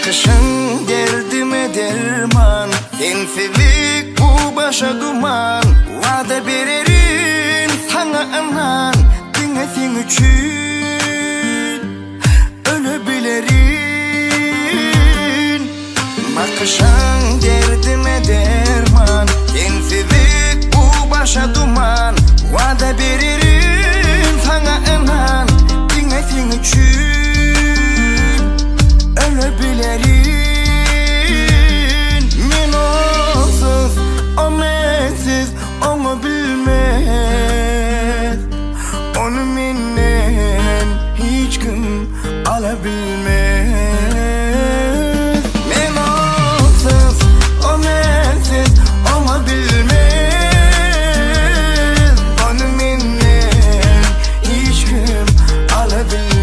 Bakyşyň derdime derman Sensizlik bu başa duman Wada bererin saňa ynan Diňe seň üçin öle bilerin Bakyşyň derdime derman Sensizlik bu başa duman Wada bererin saňa ynan Diňe seň üçin öle bilerin Men onsuz, o mensiz oňa bilmez Ony menden hiç kim ala bilmez Men onsuz, o mensiz oňa bilmez Ony menden hiç kim ala bilmez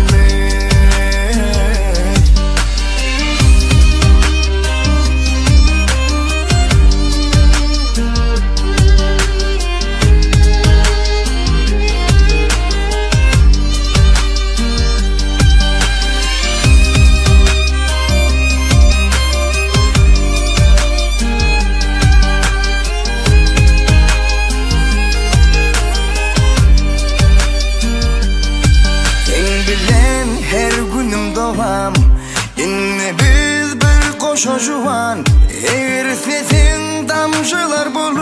Seň bilen her günüm dowam Indi biz bir goşa juwan Eger isleseň damjalar bol.